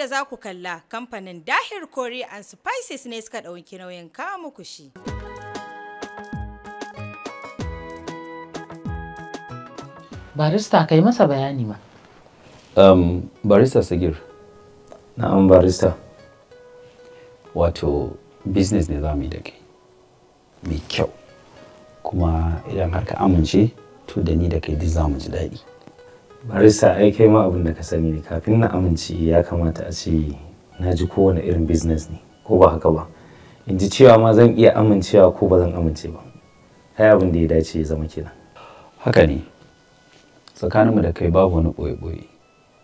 da za ku kalla kamfanin Dahir Curry and Spices ne suka ɗauki nauyin kawo muku shi. Barista, kai masa bayani ma. Barista Sagir. Na'am, barista. Wato business ne za mu yi da kai mai kyau, kuma idan har ka amince, to da ni da kai duk za mu ji daɗi. Barista, ai kai ma abin da ka sani ne, kafin na amince ya kamata a ce na ji kowane irin business ne, ko ba haka ba? In ji cewa ma zan iya amincewa ko ba zan amince ba. Ai abin da ya dace ya zama kenan. Haka ne, tsakaninmu da kai babu wani ɓoye-ɓoye,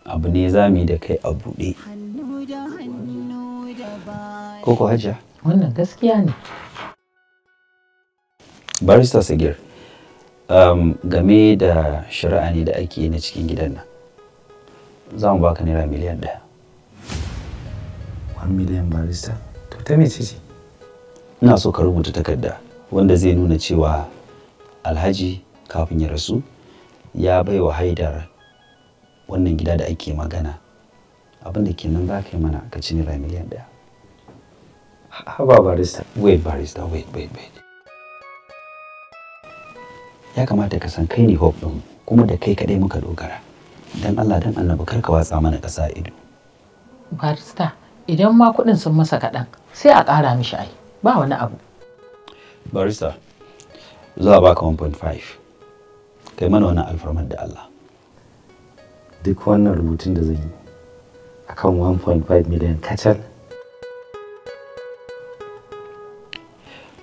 abu ne za mu yi da kai a buɗe. Ko ko, Hajiya? Wannan gaskiya ne. Barista Sagir, game da shari'a ne da ake yi na cikin gidan nan, za mu baka naira miliyan 1. 1 million, barista? To ta mece ce? Ina so ka rubuta takarda wanda zai nuna cewa Alhaji kafin ya rasu ya bai wa Haidar wannan gida da ake magana. Abin da kenan za ka yi mana, ka ci naira miliyan 1. Haba, barista. Wait, barista, wait, wait, wait. Ya kamata ka san kai ne hope ɗin, kuma da kai kaɗai muka dogara. Dan Allah dan Annabi, kar ka watsa mana ƙasa a ido. Barista, idan ma kuɗin sun masa kaɗan, sai a ƙara mishi, ai ba wani abu. Barista, za a baka 1.5. Kai mana wannan alfarmar da Allah. Duk wannan rubutun da zan yi akan 1.5 million kacal?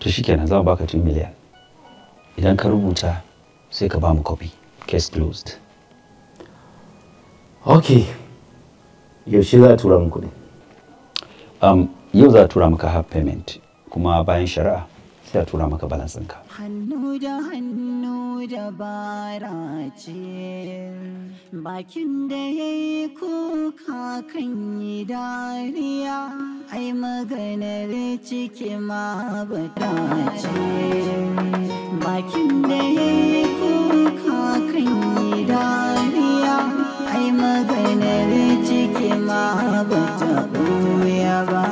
To shikenan, za mu baka 2 million. Idan ka rubuta sai ka ba mu copy. Case closed. Ok, yaushe za a tura min kuɗi? Yau za a tura maka half payment, kuma bayan shari'a sai a tura maka balance ɗinka. Hannu da hannu dabara ce, bakin da ya yi kuka kan yi dariya, ai maganar ciki ma bata ce. Bakin da ya yi kuka kan yi dariya, ai maganar ciki ma bata ɓuya ba.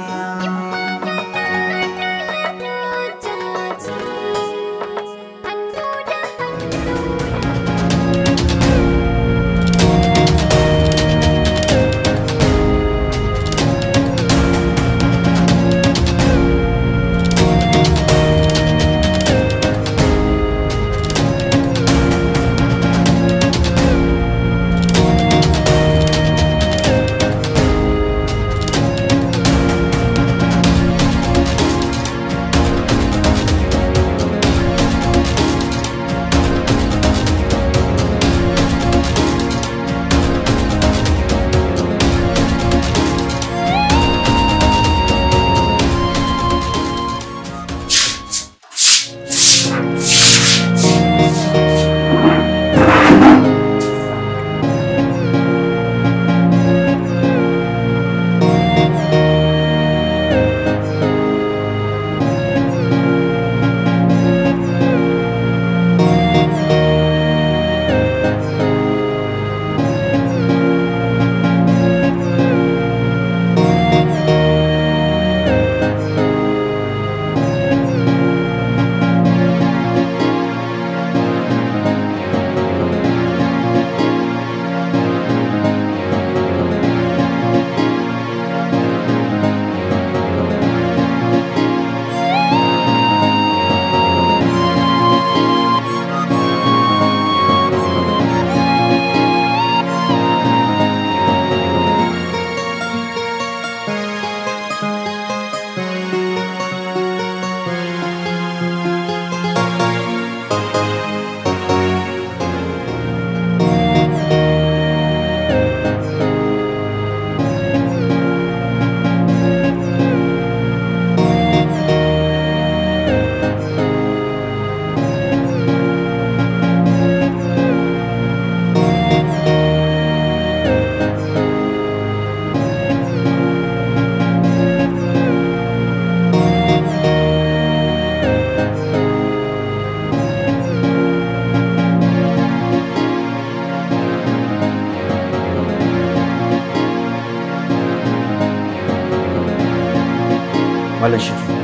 Malam Shitu,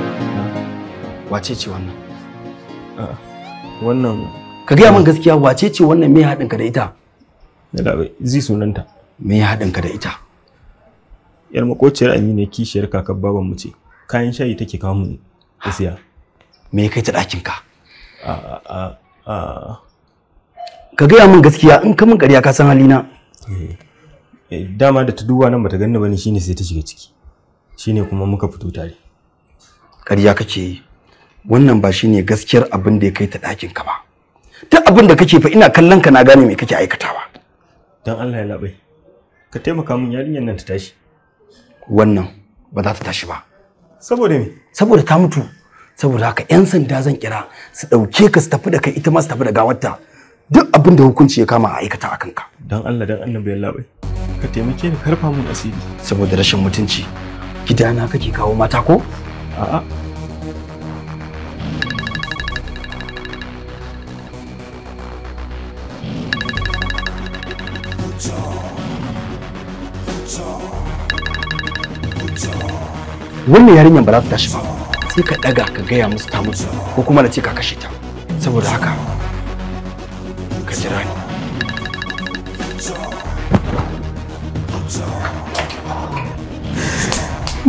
wace ce wannan? Wannan ka gaya min gaskiya, wace ce wannan? Me haɗin ka da ita? Zai sunanta. Me haɗin ka da ita? Yar makociyar Amina, kishiyar kakar baban mu ce. Kayan shayi take kawo mu da siya. Me kai ta ɗakin ka? A a a Ka gaya min gaskiya, in ka min ƙarya ka san halina. Dama da ta duba nan bata ganni bane, shine sai ta shiga ciki. Shine kuma muka fito tare. Ƙarya kake yi. Wannan ba shine gaskiyar abin da ya kai ta ɗakin ka ba. Duk abin da kake fa ina kallon ka, na gane me kake aikatawa. Dan Allah ya labai, ka taimaka min yarinyar nan ta tashi. Wannan ba za ta tashi ba. Saboda me? Saboda ta mutu. Saboda haka 'yan sanda zan kira su ɗauke ka su tafi da kai, ita ma su tafi da gawarta. Duk abin da hukunci ya kama a aikata a kanka. Dan Allah dan annabi ya labai, ka taimake ni, karfa mun asiri. Saboda rashin mutunci, gidana kake kawo mata ko? A'a. Wannan yarinyar ba za ta tashi ba. Sai ka daga ka gaya musu ta mutu, ko kuma na ce ka kashe ta. Saboda haka ka jira ni.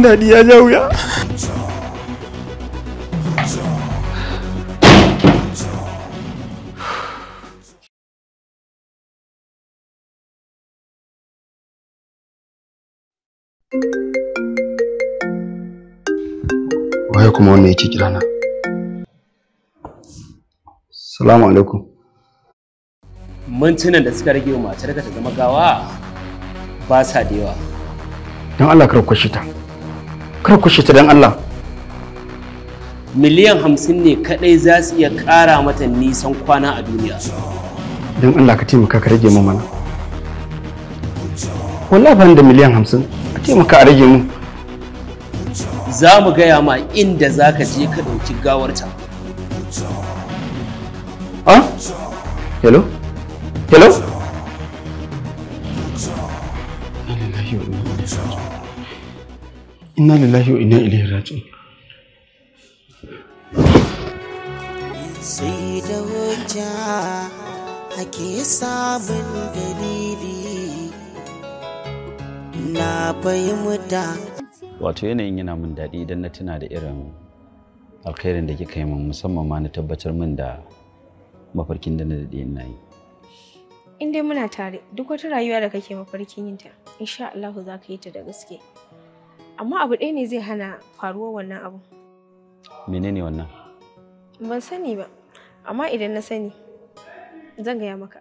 Dadi ya ja wuya. Waye kuma wannan yake kira na? Salamu alaikum. Mintunan da suka rage wa matarka ta zama gawa ba sa da yawa. Don Allah kar ku kashe ta. Kar ku kashe ta don Allah. 50 miliyan ne kadai za su iya ƙara mata nisan kwana a duniya. Don Allah ka taimaka ka rage mu mana. Wallahi ban da 50 miliyan, a taimaka a rage mu. Za mu gaya ma inda za ka je ka ɗauki gawarta. Ah? Hello? Hello? Inna lillahi wa inna ilaihi raji'un. Sai da hujja ake samun dalili, na fahimta. Wato yanayin yana min daɗi idan na tuna da irin alkhairin da kika yi min, musamman ma na tabbatar min da mafarkin da na daɗe ina yi. In dai muna tare, duk wata rayuwa da kake mafarkin yinta, insha Allahu za ka yi ta da gaske. Amma abu ɗaya ne zai hana faruwar wannan abu. Menene wannan? Ban sani ba, amma idan na sani, zan gaya maka.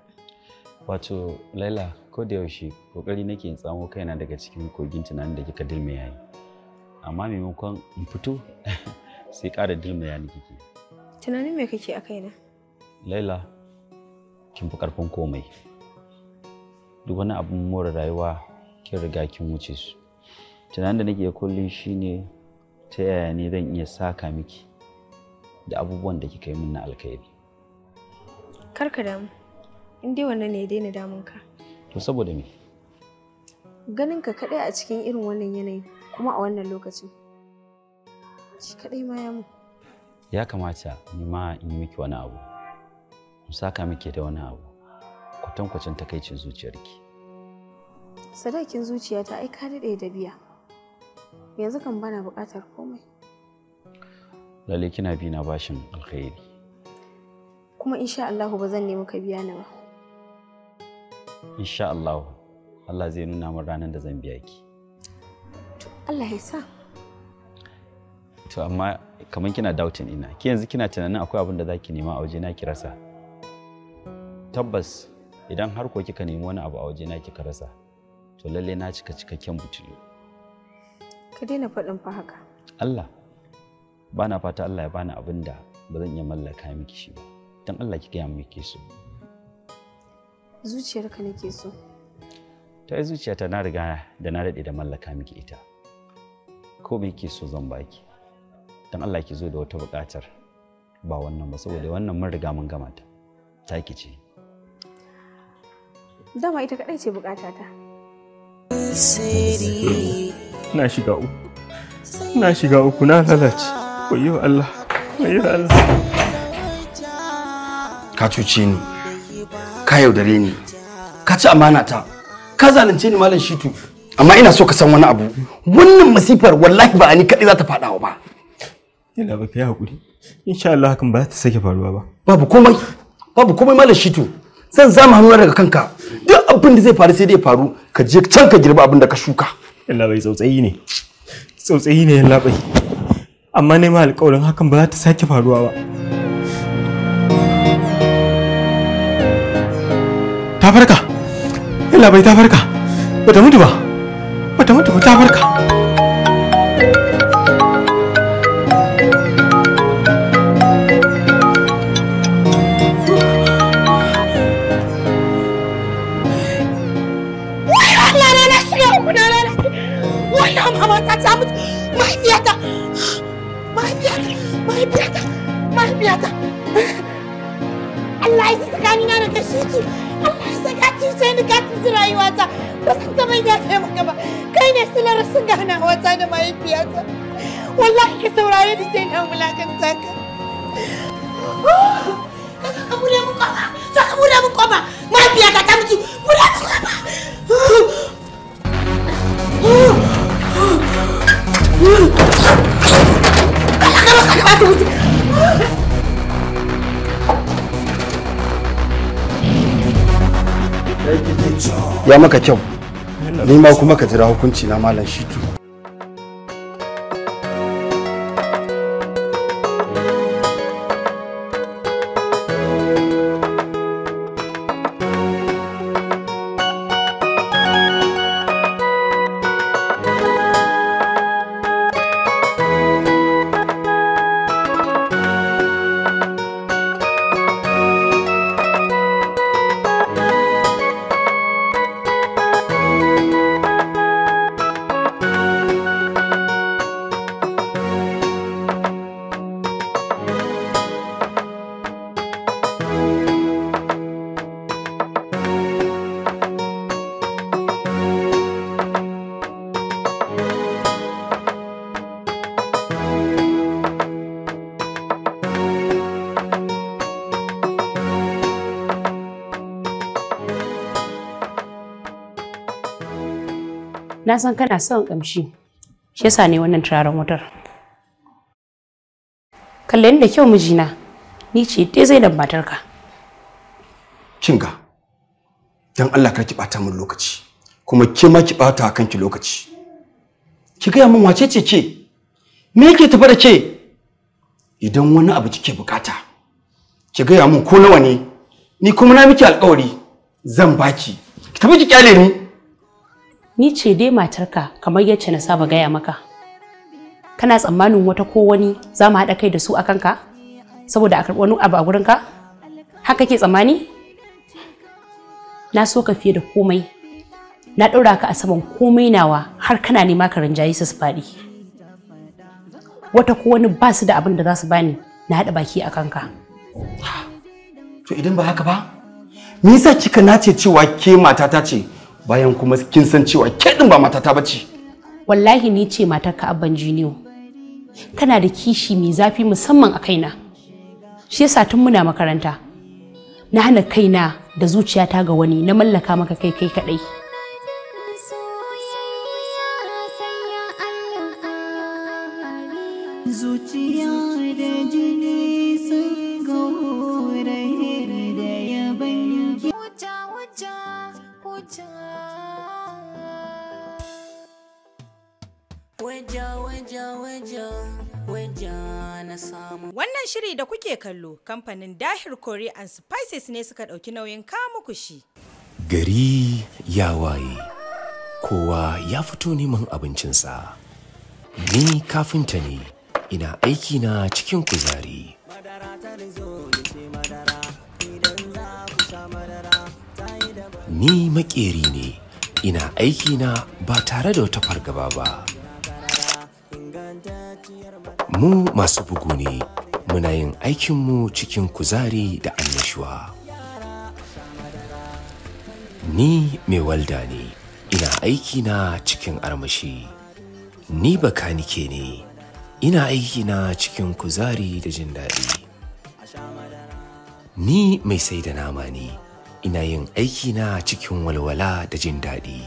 Wato Laila, ko da yaushe kokari nake in tsamo kaina daga cikin kogin tunanin da kika dilmiya ni. Amma maimakon in fito, sai ƙara dilmiya ni kike. Tunanin me kake a kaina? Laila, kin fi ƙarfin komai. Duk wani abun more rayuwa kin riga kin wuce su. Tunanin da nake kullum shine ta yaya ne zan iya saka miki da abubuwan da kika yi min na alkhairi. Kar ka damu. In dai wannan ne ya daina damun ka. To saboda me? Ganin ka kaɗai a cikin irin wannan yanayin kuma a wannan lokacin, shi kaɗai ma ya mun. Ya kamata ni ma in yi miki wani abu. In saka miki da wani abu kwatankwacin takaicin zuciyarki. Sadakin zuciyata ai ka daɗe da biya. Yanzu kan bana buƙatar komai. Lalle kina bi na bashin alkhairi. Kuma insha Allahu ba zan nemi ka biya ni ba. Insha Allah, Allah zai nuna min ranar da zan biya ki. Allah ya sa. To amma kamar kina doubting ina. Ki yanzu kina tunanin akwai abin da zaki nema a waje na ki rasa. Tabbas idan har ko kika nemi wani abu a waje na kika rasa, to lalle na cika cikakken butulu. Ka daina faɗin fa haka. Allah, bana fata Allah ya bani abin da ba zan iya mallaka miki shi ba. Dan Allah ki gaya min ke so. Zuciyarka nake so. Ta yi zuciyata na riga da na daɗe da mallaka miki ita. Ko me ke so zan baki. Dan Allah ki zo da wata buƙatar ba wannan ba, saboda wannan mun riga mun gama ta. Taki ce. Dama ita kaɗai ce buƙatata. Na shiga uku. Na shiga uku, na lalace. Wayyo Allah, wayyo Allah. Ka cuce ni, ka yaudare ni, ka ci amana ta, ka zalunce ni Malam Shitu. Amma ina so ka san wani abu, wannan masifar wallahi ba ni kaɗai za ta faɗawa ba. Yalla ba, ka yi haƙuri. Insha Allah hakan ba za ta sake faruwa ba. Babu komai, babu komai Malam Shitu. Zan zama hannuna daga kanka. Duk abin da zai faru sai dai faru, ka je can ka girba abin da ka shuka. Yalla bai, tsautsayi ne. Tsautsayi ne yalla bai. Amma ne ma alƙawarin hakan ba za ta sake faruwa ba. Ta farka. Yalla bai, ta farka. Bata mutu ba. Bata mutu ba, ta farka. Mahaifiyata! Mahaifiyata! Mahaifiyata! Mahaifiyata! Allah ya tsakanina da kashiki! Allah ya saka cuce ni, ka cuci rayuwata! Ba zan taɓa yafe maka ba! Kai ne silar sun ganawata da mahaifiyata! Wallahi ka saurare ni sai na wulakanta ka! Ka bude mun ƙofa! Ka bude mun ƙofa! Mahaifiyata ta mutu! Bude mun ƙofa! Ya maka kyau, ni ma kuma ka jira hukunci na Malam Shitu. Na san kana son kamshi, shi yasa ne wannan turaren wutar. Kalle ni da kyau mijina, ni ce dai Zainab matarka. Kinga, dan Allah kar ki bata min lokaci, kuma ke ma ki bata kanki lokaci. Ki gaya min wace ce ke? Me yake tafe da ke? Idan wani abu kike bukata, ki gaya min ko nawa ne, ni kuma na miki alƙawari zan baki. Ki tafi ki kyale ni. Ni ce dai matarka kamar yacce na saba gaya maka. Kana tsammanin wata ko wani za mu haɗa kai da su a kanka? Saboda a karɓi wani abu a gurinka? Haka ke tsammani? Na so ka fiye da komai. Na ɗaura ka a saman komai nawa har kana nema ka rinjayi su faɗi. Wata ko wani ba su da abin da za su bani na haɗa baki a kanka. To idan ba haka ba, me yasa kika nace cewa ke matata ce? Bayan kuma kin san cewa ke din ba matata bace. Wallahi ni ce matarka Abban Jiniyo. Kana da kishi mai zafi musamman a kaina. Shi yasa tun muna makaranta na hana kaina da zuciyata ga wani, na mallaka maka kai kai kadai. Zuciya da jini sun gauraye da yaban wuta wuta wuta. Wannan shiri da kuke kallo, kamfanin Dahir Curry and Spices ne suka ɗauki nauyin kawo muku shi. Gari ya waye, kowa ya fito neman abincinsa. Ni kafinta ne, ina aikina cikin kuzari. Ni makeri ne, ina aikina ba tare da wata fargaba ba. Mu masu bugu ne, muna yin aikinmu cikin kuzari da annashuwa. Ni mai walda ne, ina aikina cikin armashi. Ni bakanike ne, ina aikina cikin kuzari da jin daɗi. Ni mai sai da nama ne, ina yin aikina cikin walwala da jin daɗi.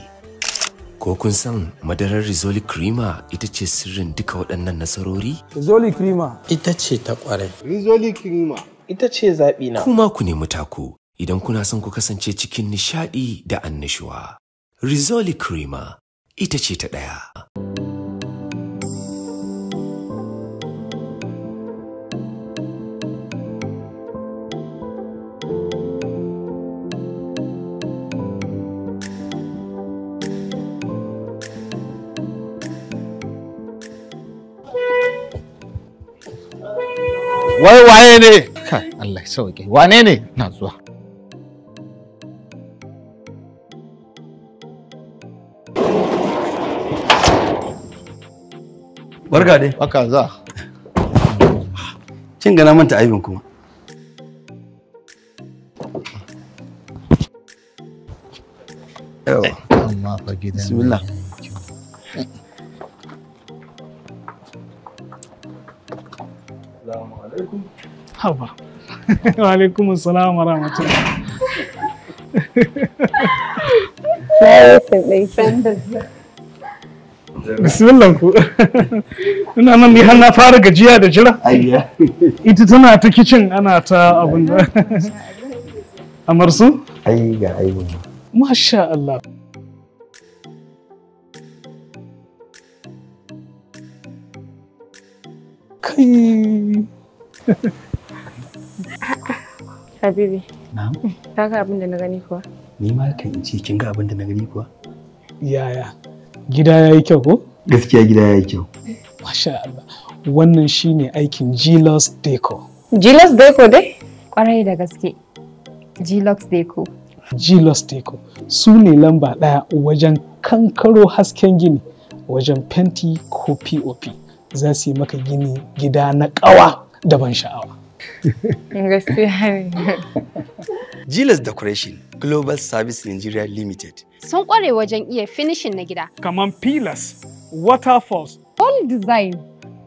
Ko kun san madarar Rizoli Creamer ita ce sirrin duka waɗannan nasarori? Rizoli Creamer ita ce ta ƙwarai. Rizoli Creamer ita ce zaɓi na. Kuma ku nemi taku idan kuna son ku kasance cikin nishaɗi da annashuwa. Rizoli Creamer ita ce ta ɗaya. Wai waye ne? Kai, Allah ya sauke. Wane ne? Na zuwa. Barka dai. Barka za. Kin ga na manta aibin kuma. Yawa. Amma fa gidan. Bismillah. Assalamu alaikum. Haba. Wa alaikum assalam wa rahmatullah. Bismillah ku. Ina nan ni har na fara gajiya da jira. Ita tana ta kicin ana ta abun da. Amarsu? Ai ga aibin. Masha Allah. Kai. Habibi. Na'am. Ka ga abin da na gani kuwa? Ni ma kan in ce kin ga abin da na gani kuwa? Yaya? Gida yayi kyau ko? Gaskiya gida yayi kyau. Masha Allah. Wannan shine aikin Gilos Deco. Gilos Deco dai? Kwarai da gaske. Gilos Deco. Gilos Deco su ne lamba ɗaya wajen kankaro hasken gini, wajen fenti ko POP. Za su yi maka gini gida na ƙawa da ban sha'awa. Gaskiya ne. Gilas Decoration Global Service Nigeria Limited. Sun ƙware wajen iya finishin na gida. Kaman pillars, waterfalls, Wall design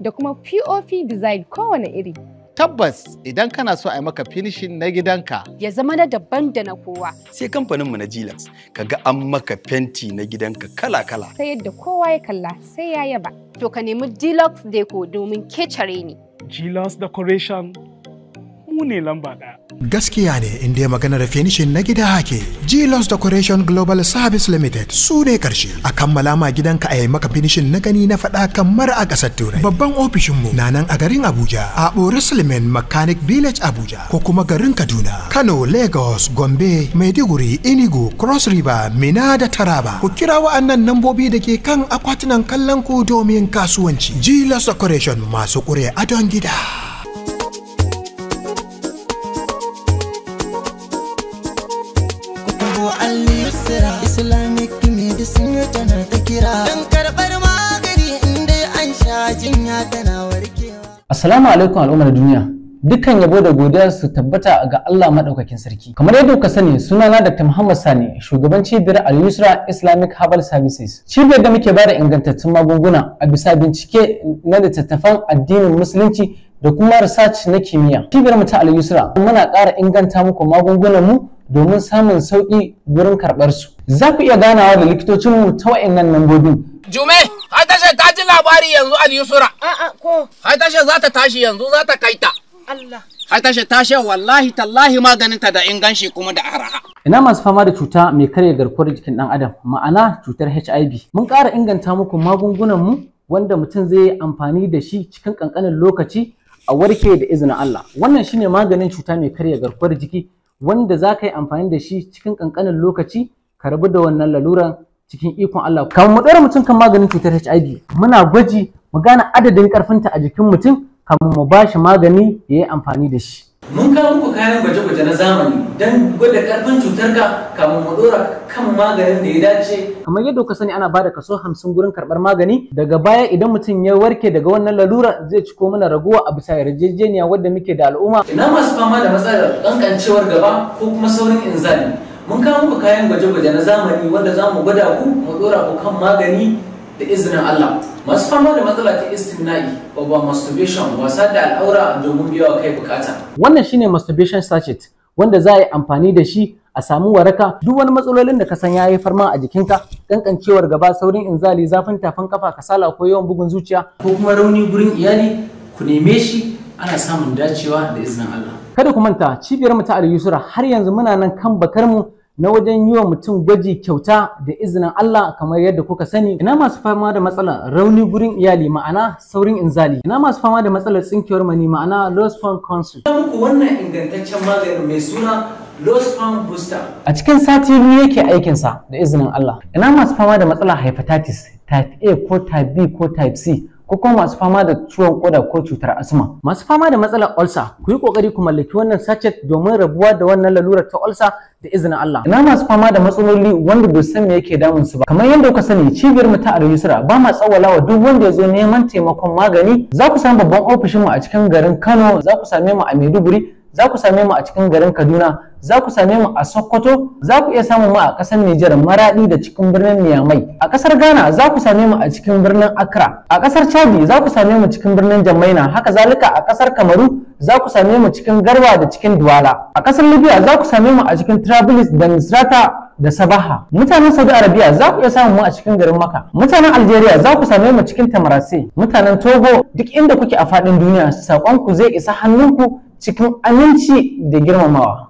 da kuma POP design kowane iri. Tabbas idan kana so a yi maka finishin na gidanka. Ya zama na daban da na kowa. Sai kamfaninmu na Gilax kaga an maka fenti na gidanka kala-kala. Ta yadda kowa ya kalla sai ya yaba. To ka nemi Deluxe Deco domin kecare ne. Gilos Decoration mu ne lamba ɗaya. Gaskiya ne inda ya maganar finishin na gida hake. Gilos Decoration Global Service Limited su ne karshe. A kammala ma gidanka a yi maka finishin na gani na faɗa kamar a ƙasar Turai. Babban ofishinmu na nan a garin Abuja, a Bore Suleiman Mechanic Village Abuja, ko kuma garin Kaduna, Kano, Lagos, Gombe, Maiduguri, Enugu, Cross River, Mina da Taraba. Ku kira wa'annan nambobi da ke kan akwatunan kallon ku domin kasuwanci. Gilos Decoration masu ƙure adon gida. Islamic medicine tana ta kira don karɓar magani inda an sha jinya tana warkewa. Assalamu alaikum al'ummar duniya. Dukkan yabo da godiya su tabbata ga Allah madaukakin sarki. Kamar yadda kuka sani sunana Dr. Muhammad Sani, shugaban cibiyar Al-Yusra Islamic Herbal Services. Cibiyar da muke bada ingantattun magunguna a bisa bincike na littattafan addinin Musulunci da kuma research na kimiyya. Cibiyar mu ta Al-Yusra muna ƙara inganta muku magungunan mu domin samun sauƙi gurin karɓar su. Za ku iya ganawa da likitocinmu ta wa'annan lambobin. Jume, Haitashe ta ji labari yanzu Al-Yusra. A'a ko. Haitashe za ta tashi yanzu za ta kai ta. Allah. Haitashe ta ce wallahi tallahi maganinta da inganci kuma da araha. Ina masu fama da cuta mai karya garkuwar jikin ɗan adam ma'ana cutar HIV. Mun ƙara inganta muku magungunan mu wanda mutum zai yi amfani da shi cikin ƙanƙanin lokaci a warke da izinin Allah. Wannan shine maganin cuta mai karya garkuwar jiki wanda za ka yi amfani da shi cikin ƙanƙanin lokaci ka rabu da wannan laluran cikin ikon Allah. Kamar mu ɗora mutum kan maganin cutar HIV muna gwaji mu gane adadin ƙarfinta a jikin mutum kamun mu ba shi magani ya yi amfani da shi. Mun kawo muku kayan gwaje-gwaje na zamani don gwada ƙarfin cutarka kamun mu ɗora kan maganin da ya dace. Kamar yadda kuka sani ana bada kaso 50 gurin karɓar magani daga baya idan mutum ya warke daga wannan lalura zai ciko mana raguwa a bisa yarjejeniya wadda muke da al'umma. Ina masu fama da matsalar ƙanƙancewar gaba ko kuma saurin inzali. Mun kawo muku kayan gwaje-gwaje na zamani wanda za mu gwada ku mu ɗora ku kan magani da izinin Allah. Masu fama da matsala ta istimna'i, over masturbation, wasa da al'aura domin biyawa kai bukata. Wannan shine masturbation sachet wanda za a yi amfani da shi a samu waraka duk wani matsalolin da ka san ya haifar ma a jikinka, kankancewar gaba, saurin inzali, zafin tafin kafa, kasala ko yawan bugun zuciya ko kuma rauni gurin iyali, ku neme shi, ana samun dacewa da izinin Allah. Kada ku manta cibiyar mu ta Al-Yusra har yanzu muna nan kan bakar mu na wajen yi wa mutum gwaji kyauta da izinin Allah kamar yadda kuka sani. Ina masu fama da matsalar rauni gurin iyali ma'ana saurin inzali, ina masu fama da matsalar tsinkewar mani ma'ana low sperm count. Ina muku wannan ingantaccen maganin mai suna low sperm booster. A cikin sati 2 yake aikinsa da izinin Allah. Ina masu fama da matsalar hepatitis type A ko type B ko type C, ko kuma masu fama da ciwon koda ko cutar asma. Masu fama da matsalar ulcer, ku yi kokari ku mallaki wannan sachet domin rabuwa da wannan lalurar ta ulcer da izinin Allah. Ina masu fama da matsaloli wanda bai san me yake damun su ba. Kamar yadda kuka sani cibiyar mu ta Al-Yusra ba ma tsawala wa duk wanda ya zo neman taimakon magani. Za ku samu babban ofishin mu a cikin garin Kano, za ku same mu a Maiduguri, za ku same mu a cikin garin Kaduna, za ku same mu a Sokoto, za ku iya samun mu a ƙasar Nijar Maradi da cikin birnin Niamey. A ƙasar Ghana za ku same mu a cikin birnin Accra. A ƙasar Chadi za ku same mu cikin birnin Jamaina. Haka zalika a ƙasar Kamaru za ku same mu cikin Garwa da cikin Douala. A ƙasar Libya za ku same mu a cikin Trabilis da Misrata da Sabaha. Mutanen Saudi Arabia za ku iya samun mu a cikin garin Makka. Mutanen Algeria za ku same mu cikin Tamarase. Mutanen Togo duk inda kuke a faɗin duniya saƙonku zai isa hannunku cikin aminci da girmamawa.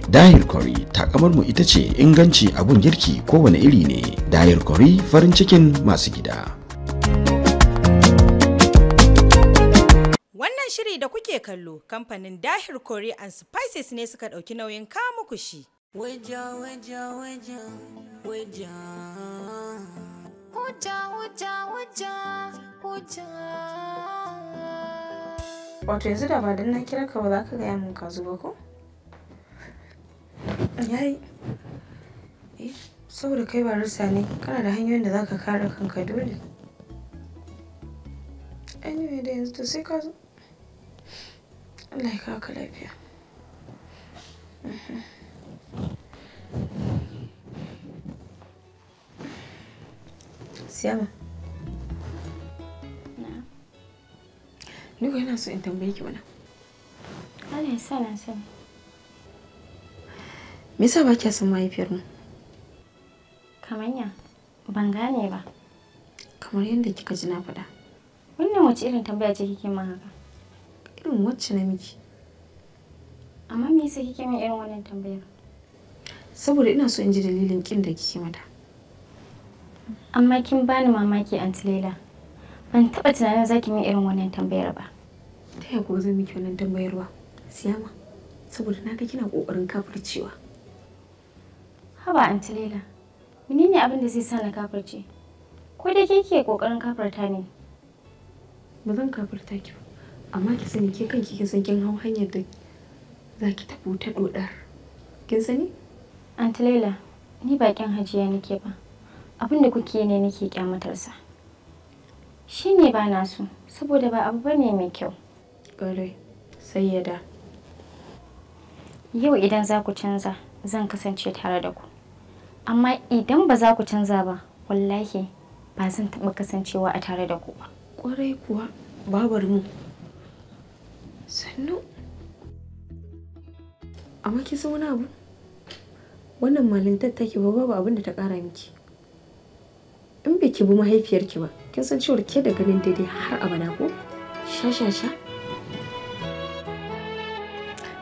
Dahir Curry takamar mu ita ce inganci abun girki kowane iri ne. Dahir Curry farin cikin masu gida. Wannan shiri da kuke kallo kamfanin Dahir Curry and Spices ne suka ɗauki nauyin kawo muku shi. Waja waja waja waja. Hujja hujja hujja hujja. Wato yanzu da ba dan na kira ka ba za ka gaya min ka zo ba ko? Yayi. Eh, saboda kai barista ne, kana da hanyoyin da za ka kare kanka dole. Anyway da yanzu to sai ka zo. Allah ya kawo ka lafiya. Siyama. Ni ko ina so in tambaye ki wani. Allah ya sa na sani. Me yasa ba kya son mahaifiyar mu? Kamar ya? Ban gane ba. Kamar yadda kika ji na faɗa. Wannan wace irin tambaya ce kike min haka? Irin wacce na miki. Amma me yasa kike min irin wannan tambayar? Saboda ina so in ji dalilin kin da kike mata. Amma kin bani mamaki Aunty Laila. Ban taɓa tunanin za ki min irin wannan tambayar ba. Ta yaya ko zan miki wannan tambayar ba? Siyama, saboda na ga kina ƙoƙarin kafircewa. Haba Aunty Laila, menene abin da zai sa na kafirce? Ko da ke ke ƙoƙarin kafirta ne? Ba zan kafirta ki ba, amma ki sani ke kanki kin san kin hau hanyar da za ki tafi ta dodar. Kin sani? Aunty Laila, ni ba ƙin Hajiya nake ba. Abin da kuke ne nake kyamatarsa. Shi ne ba na so, saboda ba abu bane mai kyau. Ƙwarai, sai ya da. Yau idan za ku canza, zan kasance tare da ku. Amma idan ba za ku canza ba, wallahi ba zan taɓa kasancewa a tare da ku ba. Ƙwarai kuwa, babar mu. Sannu. Amma kin san wani abu? Wannan malintar take ba babu abin da ta ƙara miki. In bai ki bi mahaifiyarki ba, kin san cewar ke da ganin daidai har abada ko? Sha sha sha.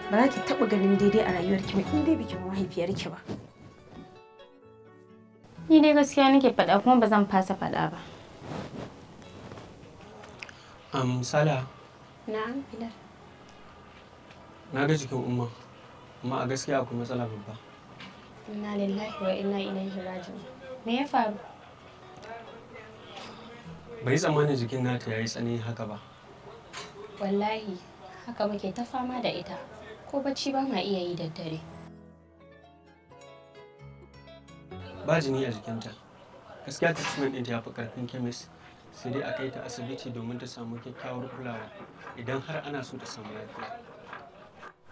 Ba za ki taɓa ganin daidai a rayuwarki ba in dai biki bi mahaifiyarki ba. Ni dai gaskiya nake faɗa kuma ba zan fasa faɗa ba. Sala. Na'am, Bilal. Na ga jikin Umma, amma a gaskiya akwai matsala babba. Inna lillahi wa inna ilaihi raji'un. Me ya faru? Bai tsammanin jikin nata yayi tsanani haka ba. Wallahi, haka muke ta fama da ita. Ko bacci ba ma iya yi da dare. Ba jini a jikinta. Gaskiya treatment ɗinta ya fi ƙarfin kemis. Sai dai a kai ta asibiti domin ta samu kyakkyawar kulawa idan har ana so ta samu lafiya.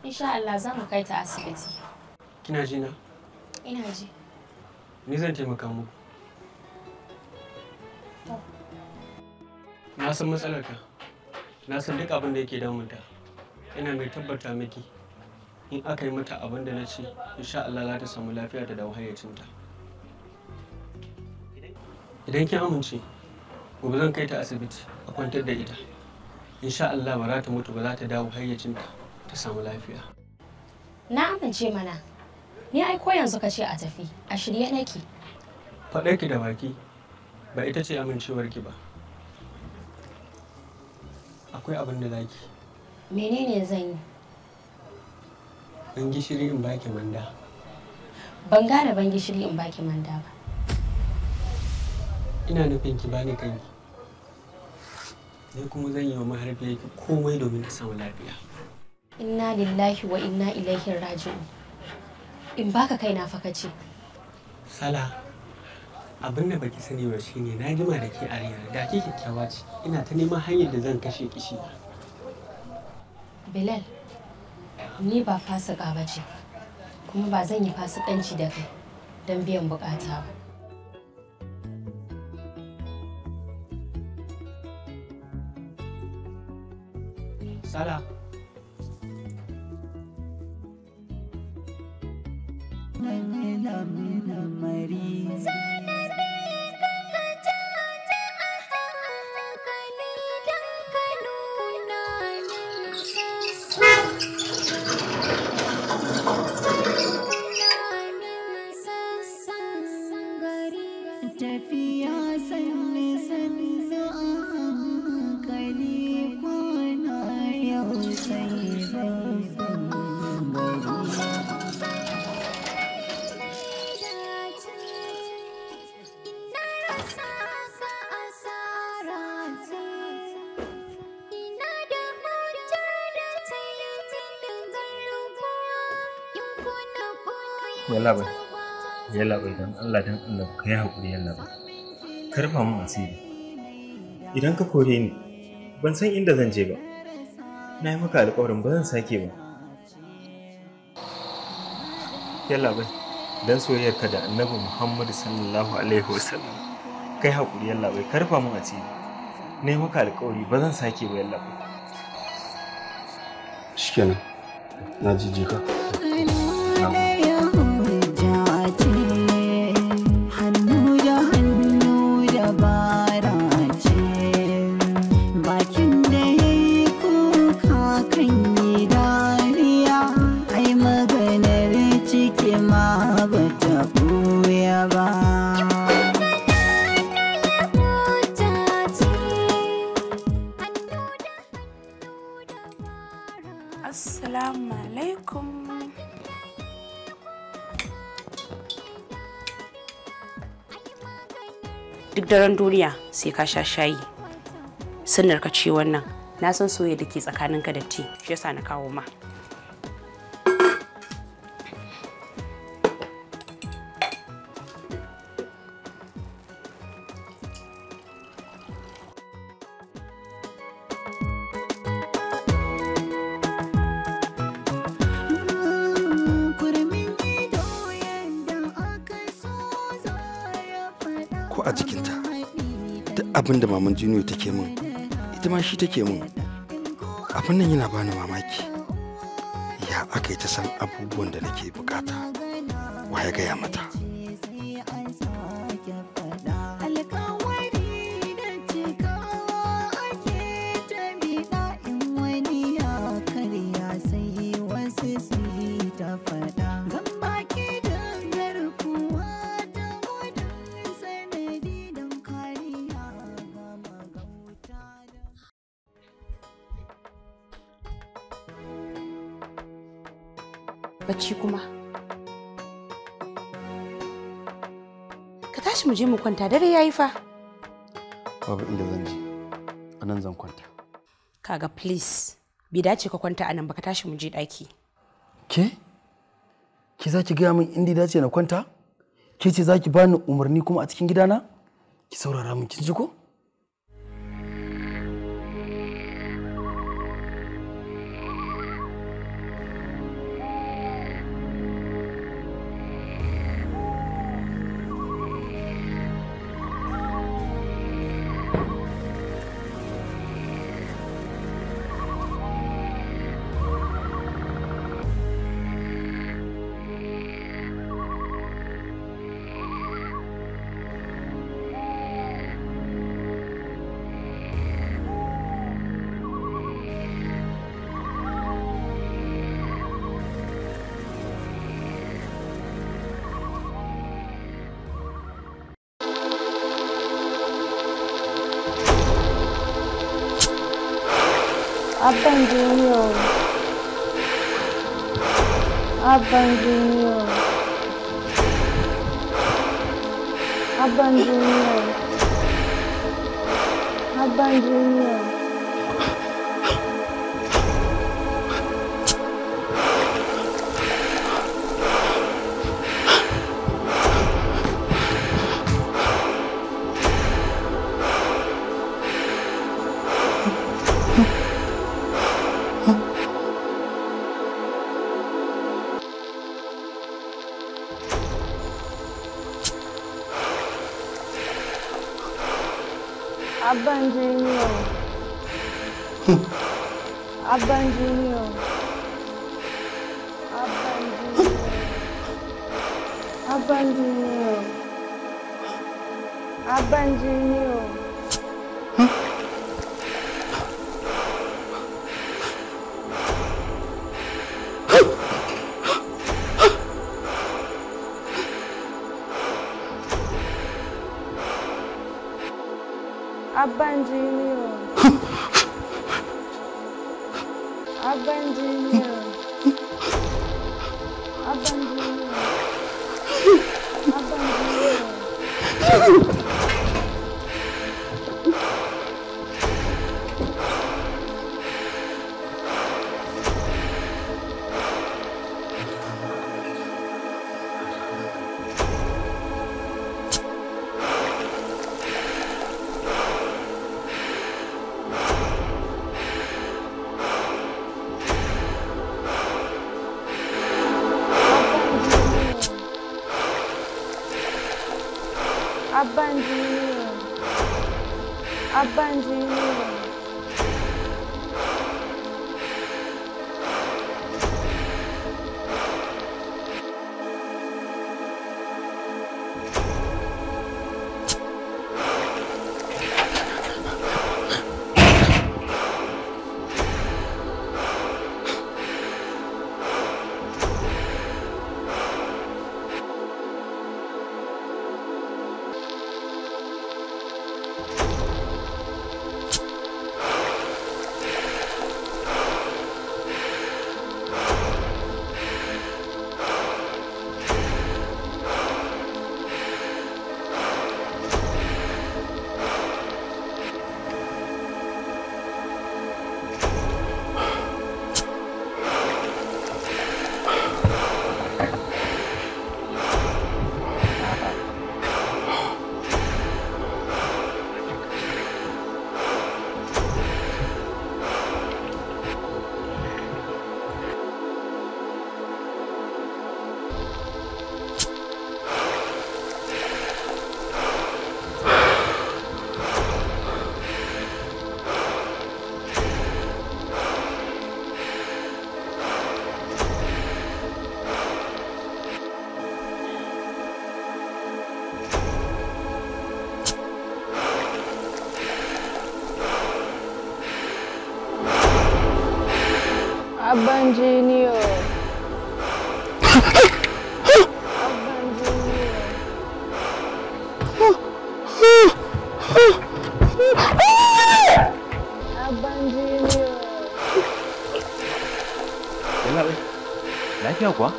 Insha Allah za mu kai ta asibiti. Kina ji na? Ina ji. Ni zan taimaka muku. To. Na san matsalarka. Na san duk abin da yake damunta. Ina mai tabbata miki in aka yi mata abin da na ce, insha Allah za ta samu lafiya ta dawo hayyacinta. Idan kin amince, gobe zan kai ta asibiti a kwantar da ita. Insha Allah ba za ta mutu ba, za ta dawo hayyacinta ta samu lafiya. Na amince mana. Ni ai ko yanzu ka ce a tafi, a shirye nake. Faɗarki da baki ba ita ce amincewarki ba. Akwai abin da zaki. Menene zan yi? Ban gishiri in baki manda. Ban gane ban gishiri in baki manda ba. Ina nufin ki bani kanki. Ni kuma zan yi wa mahaifiyarki komai domin ta samu lafiya. Inna lillahi wa inna ilaihi raji'un. In baka kaina fa kace. Sala, abin da baki sani ba shine na jima da ke a raina, da ke kyakkyawa ce. Ina ta neman hanyar da zan kashe kishi. Bilal, ni ba fasika ba ce, kuma ba zan yi fasikanci da kai don biyan bukata ba. Sala. Tafiya sannu sannu a hankali kwana yau sai babban gari. Yallaɓai, yallaɓai don Allah don Allah ka yi haƙuri yallaɓai. Ka rufa min asiri. Idan ka kore ni, ban san inda zan je ba. Na yi maka alƙawarin ba zan sake ba. Yallaɓai, don soyayyarka da Annabi Muhammadu sallallahu alaihi wasallam. Ka yi haƙuri yallaɓai, ka rufa min asiri. Na yi maka alƙawari ba zan sake ba yallaɓai. Shikenan, na jijji ka. Hannu da hannu da bara ce, bakin da ya yi kuka kan yi dariya, ai maganar ciki ma ba ta ɓuya ba. Assalamu alaikum. Duk daren duniya sai ka sha shayi. Sunnar ka ce wannan. Na san soyayya da ke tsakaninka da ti, shi yasa na kawo ma. Ko a jikinta, duk abin da maman Junior take min, ita ma shi take min. Abin nan yana bani mamaki. Ya aka yi ta san abubuwan da nake bukata? Wa ya gaya mata? Alkawari da cikawa ake ta biɗa, in wani ya karya sai wasu su yi ta faɗa. Zan baki da garkuwa ta gudun sanadi don kariya ga magauta da. Bacci kuma. Ka tashi mu je mu kwanta, dare yayi fa. Babu inda zan je, a nan zan kwanta. Kaga please, bai dace ka kwanta anan ba, ka tashi mu je ɗaki. Ke? Ke za ki gaya min inda ya dace na kwanta? Ke ce za ki bani umarni kuma a cikin gidana? Ki saurara min, kin ji ko? Abban Junior. Abban Junior. Abban Junior. Abban Junior. Abban Junior. Abban Junior. Abban Junior. Abban Junior. Abban Junior. Abban Junior. Abban Junior. Abban Junior. Abban Junior. Abban Junior. Abban Junior. Junior. Abban Junior. Abban Junior. Yalla bai. Lafiya kuwa?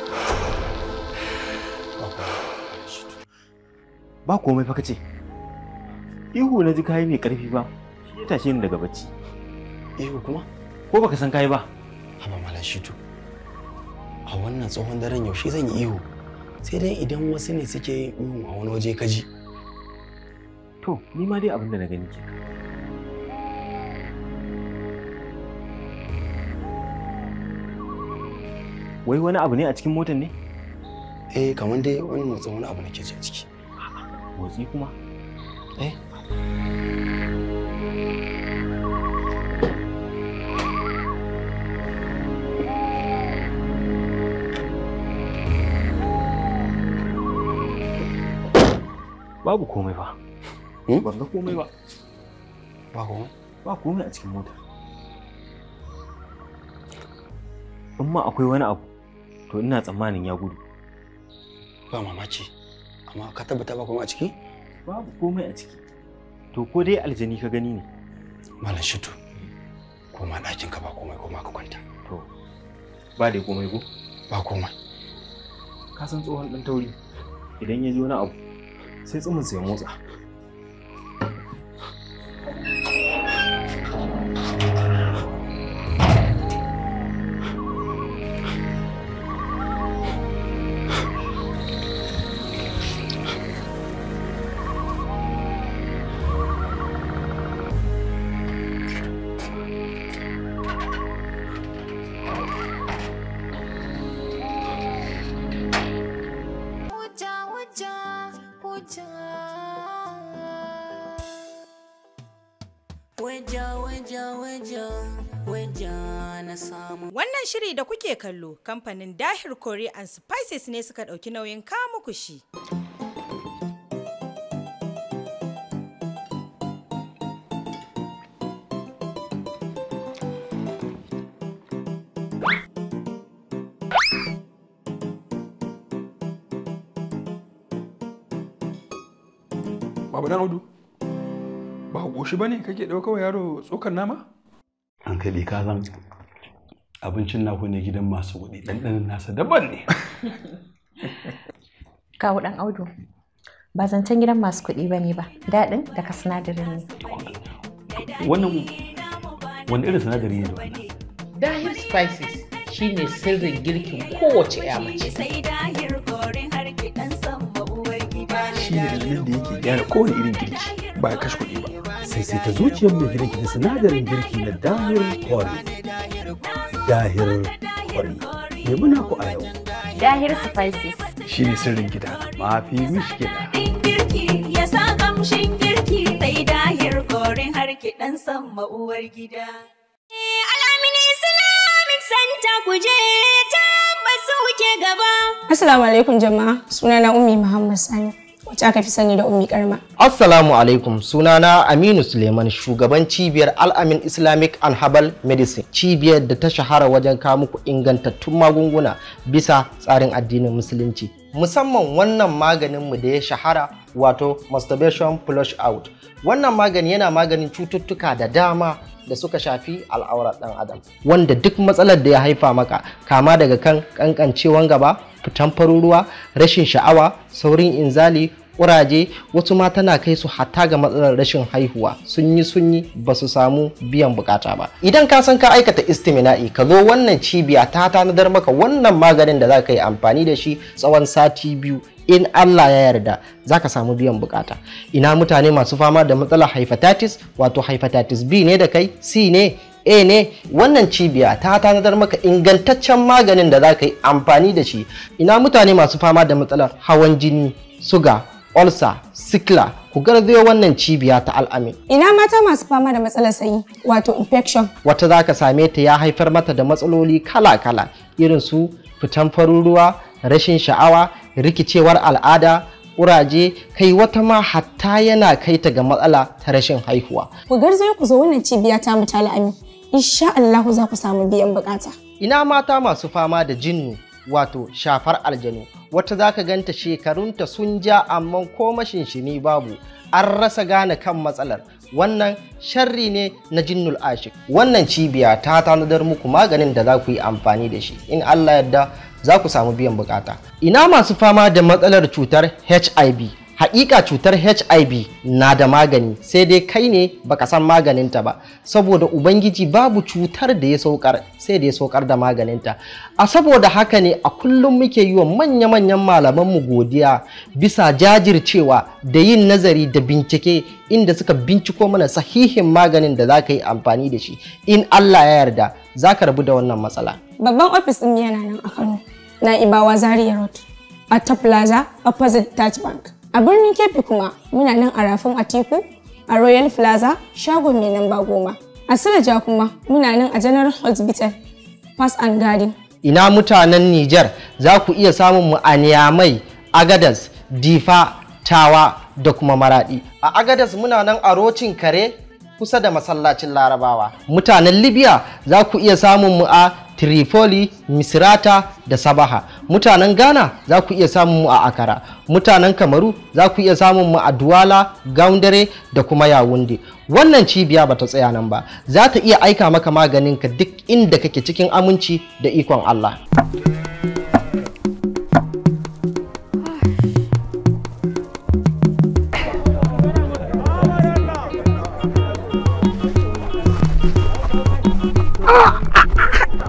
Ba komai fa kace. Ihu na ji kayi mai karfi ba. Shi ya tashe ni daga bacci. Ihu kuma? Ko baka san kayi ba? Haba Malam Shitu. A wannan tsohon daren yaushe zan yi ihu? Sai dai idan wasu ne suke yin ihu a wani waje kaji. To, ni ma dai abin da na gani kenan. Wai wani abu ne a cikin motar ne? Eh, kamar dai wani motsin wani abu nake ji a ciki. Motsi kuma? Eh. Babu komai ba. Ban ga komai ba. Ba komai? Ba komai a cikin motar. In ma akwai wani abu, to ina tsammanin ya gudu. Ba mamaki, amma ka tabbata ba komai a ciki? Babu komai a ciki. To ko dai aljani ka gani ne? Malam Shitu, koma ɗakin ka ba komai, koma ka kwanta. To, ba dai komai ko? Ba komai. Ka san tsohon ɗan tauri, idan ya ji wani abu, sai tsuminsa ya motsa. Wannan shiri da kuke kallo kamfanin Dahir Curry and Spices ne suka ɗauki nauyin kawo muku shi. Baba Dan Audu, ba goshi bane kake ɗauka wa yaro tsokar nama? Hankali ka san abincin naku ne gidan masu kuɗi, ɗanɗanon nasa daban ne. Kawu Dan Audu, ba zancen gidan masu kuɗi ba ne ba, daɗin daga sinadarin ne. Wannan wani irin sinadari ne da wannan? Dahir Spices shine sirrin girkin kowace 'ya mace. Shi ne dalilin da yake gyara kowane irin girki ba ya kashe kuɗi ba. Sai sai ta zuciyar mai gidanki da sinadarin girki na Dahir Curry. Dahir Curry. Nemi naku a yau. Dahir Spices. Shi ne sirrin gida. Mafi mishkila. Girki ya sa kamshin girki sai Dahir Curry har ki dan sama uwar gida. Al'amin Islamic Center ku je tabbas wuce gaba. Assalamu alaikum jama'a, sunana Ummi Muhammad Sani, wacce aka fi sani da Ummi Karma. Assalamu alaikum, sunana Aminu Suleiman, shugaban cibiyar Al-Amin Islamic and Herbal Medicine, cibiyar da ta shahara wajen kawo muku ingantattun magunguna bisa tsarin addinin Musulunci. Musamman wannan maganinmu da ya shahara, wato masturbation flush out. Wannan magani yana maganin cututtuka da dama da suka shafi al'aurar ɗan adam, wanda duk matsalar da ya haifa maka, kama daga kan kankancewan gaba, fitan farin ruwa, rashin sha'awa, saurin inzali, ƙuraje, wasu ma tana kai su hatta ga matsalar rashin haihuwa, sun yi ba su samu biyan bukata ba. Idan ka san ka aikata istimina'i, ka zo wannan cibiya ta tanadar maka wannan maganin da za ka yi amfani da shi tsawon sati 2. In Allah ya yarda za ka samu biyan bukata. Ina mutane masu fama da matsalar hepatitis, wato hepatitis B ne da kai, C ne, A ne, wannan cibiya ta tanadar maka ingantaccen maganin da za ka yi amfani da shi. Ina mutane masu fama da matsalar hawan jini, suga, ulcer, sikla, ku garzayo wannan cibiya ta Al'amin. Ina mata masu fama da matsalar sanyi, wato infection. Wata za ka same ta ya haifar mata da matsaloli kala-kala, irin su fitan farin ruwa, rashin sha'awa, rikicewar al'ada, ƙuraje, kai wata ma hatta yana kai ta ga matsala ta rashin haihuwa. Ku garzayo ku zo wannan cibiya ta mu ta Al'amin. Insha Allah za ku samu biyan bukata. Ina mata masu fama da jinnu, wato shafar aljanu, wata zaka ganta shekarunta sun ja amma ko mashinshini babu, an rasa gane kan matsalar. Wannan sharri ne na jinnul ashik. Wannan cibiya ta tanadar muku maganin da za ku yi amfani da shi, in Allah yarda za ku samu biyan bukata. Ina masu fama da matsalar cutar HIV? Haƙiƙa cutar HIV na da magani, sai dai kai ne baka san maganinta ba, saboda Ubangiji babu cutar da ya saukar sai da ya saukar da maganinta. A saboda haka ne a kullum muke yi wa manya-manyan malamanmu godiya bisa jajircewa da yin nazari da bincike, inda suka binciko mana sahihin maganin da za ka yi amfani da shi. In Allah ya yarda za ka rabu da wannan matsala. Babban ofis ɗin yana nan a Kano, Na'ibawa Zaria Road, a Top Plaza opposite Taj Bank. A birnin Kebbi kuma muna nan a rafin Atiku a Royal Plaza shagon mai namba 10. A Suleja kuma muna nan a General Hospital Pass and Garden. Ina mutanen Nijar, za ku iya samun mu a Niamey, Agadas, Difa, Tawa da kuma Maradi. A Agadas muna nan a Rocin Kare kusa da masallacin Larabawa. Mutanen Libya za ku iya samun mu a Tripoli, Misrata da Sabaha. Mutanen Ghana za ku iya samun mu a Akara. Mutanen Kamaru za ku iya samun mu a Duwala, Gaundare da kuma Yawunde. Wannan cibiya ba ta tsaya nan ba, za ta iya aika maka maganinka duk inda kake cikin aminci da ikon Allah.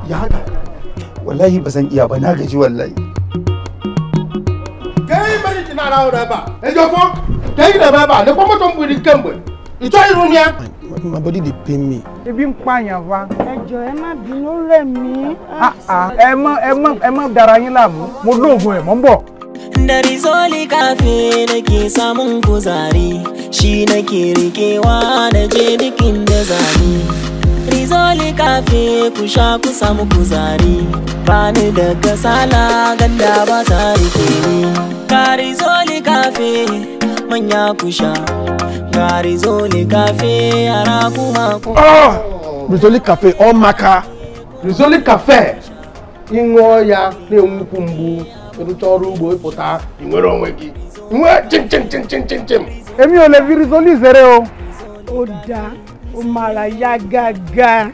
Ya haka wallahi ba zan iya ba, na gaji wallahi. Kai bari kina rawo da ba e jo fo kai da ba ba ne ko mo ton buri kembe ito irunia. My body dey pain me. Ebi ń pààyàn wa. Ẹ jọ̀ọ́ ẹ má bínú, rẹ̀ mí. Ẹ má dara yín láàmú, mo lóògùn ẹ̀ mọ́ ń bọ̀. Da Rizoli Cafe nake samun kuzari, shi nake rikewa da je bikin da zani. Rizoli Cafe ku sha ku samu kuzari, bani da kasala ganda ba ta rike ni. Ga Rizoli Cafe manya ku sha, ga Rizoli Cafe yara kuma ku. Rizoli Cafe ọ maka. Rizoli Cafe ị ṅụọ ya na-enwukwu mgbu, ịrụcha ọrụ ugbo ịpụta ị nwere onwe gị, nwee chim chim chim chim chim chim. Èmi ò lè fi Rizoli ṣeré o. Ó dáa, ó mara yá gágá.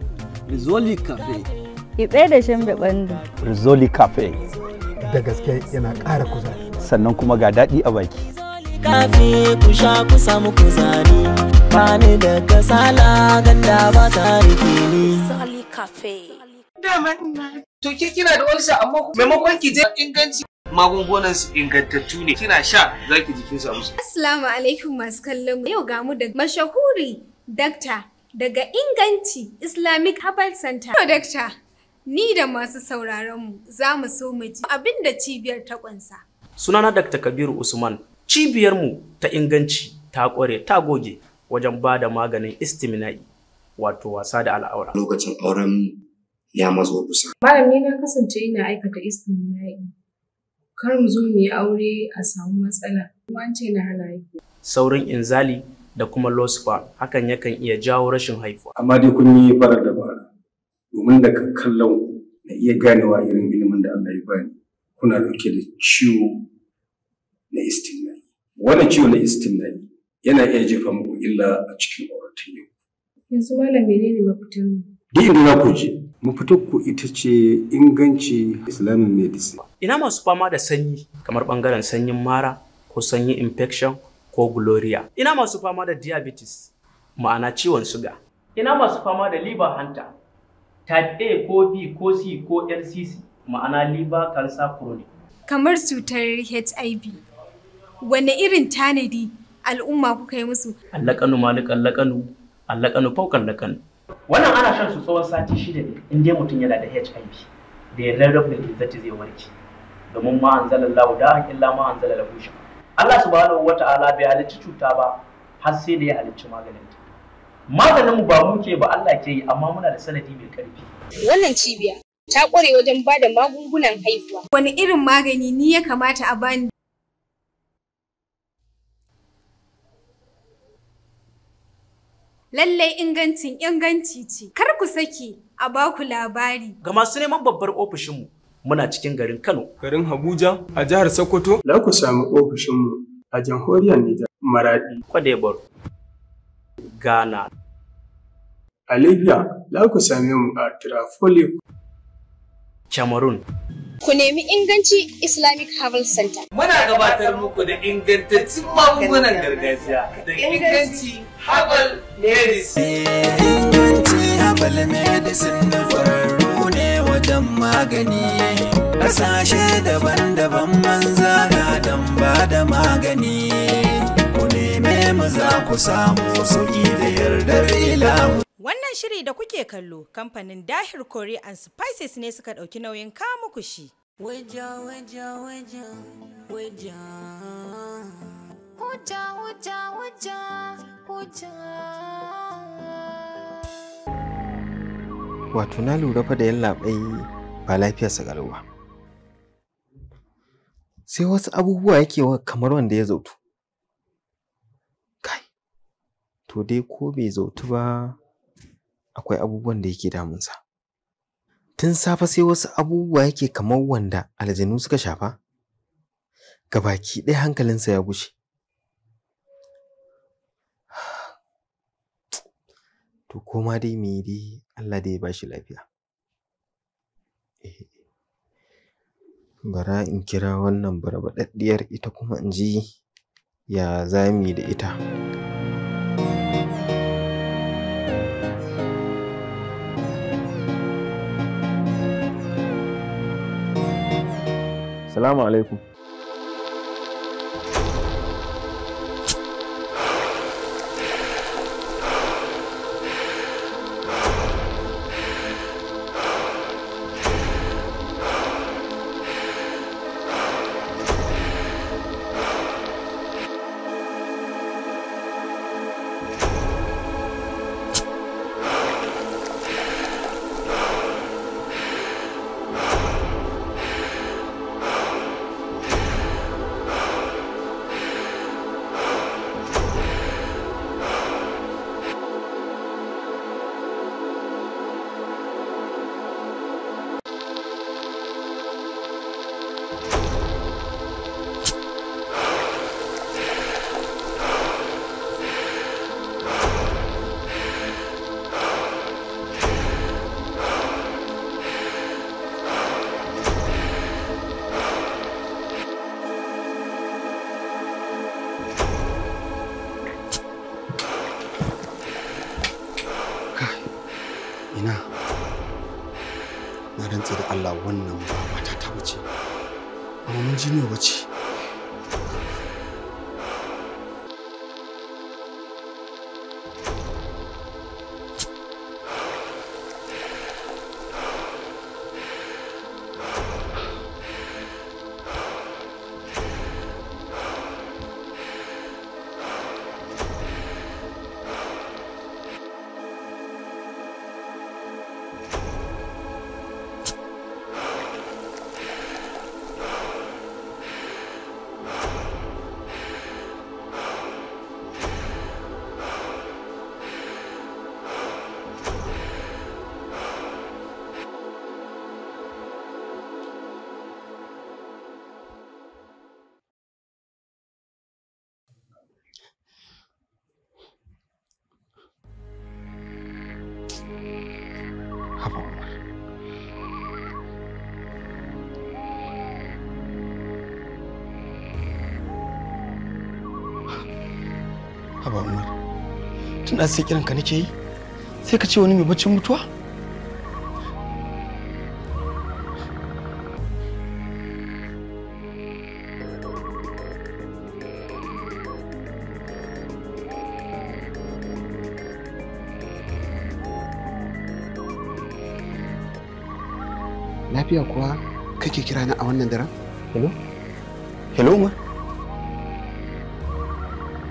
Rizoli Cafe. Ki tsaye da shan ɓandu. Rizoli Cafe. Da gaske yana ƙara kuzari. Sannan kuma ga daɗi a baki. Cafe ku sha ku samu kuzari, bani da kasala ganda ba ta rike ni. Rizoli Cafe. To ke kina da ulcer amma maimakon ki je inganci magungunan su ingantattu ne, kina sha zaki jikin samu. Assalamu alaikum masu kallon mu. Yau ga mu da mashahuri dakta daga Inganci Islamic Herbal Center. To dakta, ni da masu sauraron mu za mu so mu ji abin da cibiyar ta kunsa. Sunana Dr. Kabiru Usman. Cibiyar mu ta Inganci ta kware ta goge wajen ba da maganin istimina'i, wato wasa da al'aura. Lokacin auren ya mazo kusa. Malam, ni na kasance ina aikata istimina'i. Kar mu zo mu yi aure a samu matsala. Kuma an ce na hana haihuwa. Saurin inzali da kuma low sperm, hakan yakan iya jawo rashin haihuwa. Amma dai kun yi farar dabara, domin daga kallon ku na iya ganewa irin ilimin da Allah ya bani. Kuna dauke da ciwo na istimna'i. Wannan ciwo na istimna'i yana iya jefa muku illa a cikin auratayya. Yanzu malam menene mafitar mu? Duk inda za ku je, mafitar ku ita ce Inganci Islamic Medicine. Ina masu fama da sanyi kamar bangaren sanyin mara ko sanyin infection ko gloria. Ina masu fama da diabetes, ma'ana ciwon suga. Ina masu fama da liver hunter, type A ko B ko C ko LCC, ma'ana liver cancer chronic. Kamar cutar HIV, wane irin tanadi al'umma kuka yi musu? Allakanu malik allakanu, allakanu faukan lakanu. Wannan ana shan su tsawon sati 6 ne in dai mutum yana da HIV, da yardar rabbul izzati zai warke. Domin ma anzalallahu da illa ma anzala lahu shifa. Allah subhanahu wata'ala bai halicci cuta ba har sai da ya halicci maganinta. Maganin mu ba mu ke ba, Allah ke yi, amma muna da sanadi mai karfi. Wannan cibiya ta ƙware wajen ba da magungunan haihuwa. Wani irin magani ni ya kamata a bani? Lallai ingancin inganci ce. Kar ku saki a baku labari. Ga masu neman babbar ofishinmu muna cikin garin Kano. Garin Abuja a jihar Sokoto. Za ku sami ofishinmu a jamhuriyar Nijar, Maradi. Kwadebor, Ghana. A Libya za ku same mu a Tripoli. Cameroon. Ku nemi Inganci Islamic Herbal Center. Muna gabatar muku da ingantattun magungunan gargajiya da Inganci Herbal Medicine. Inganci Herbal Medicine da kwararru ne wajen magani. Ƙasashe daban-daban man zaga don ba da magani. Ku neme mu za ku samu sauƙi da yardar ilahu. Wannan shiri da kuke kallo kamfanin Dahir Curry and Spices ne suka ɗauki nauyin kawo muku shi. Waja waja waja waja. Huja huja huja huja. Wato na lura fa da yallaɓai ba lafiyarsa ƙalau ba. Sai wasu abubuwa yake kamar wanda ya zautu. Kai, to dai ko bai zautu ba akwai abubuwan da yake damunsa. Tun safe sai wasu abubuwa yake kamar wanda aljanu suka shafa. Gabaki ɗaya hankalinsa ya gushe. To koma dai me dai Allah dai ya bashi lafiya. Bara in kira wannan barbaɗaɗɗiyar ita kuma in ji ya za mu yi da ita. Salamu alaikum. Ina na rantse da Allah wannan ba matata bace, ba maman Jiniyo bace. Haba Umar. Haba Umar. Tun da sai kiranka nake yi, sai ka ce wani mai baccin mutuwa? Lafiya kuwa kake kira na a wannan daren? Hello? Hello Umar?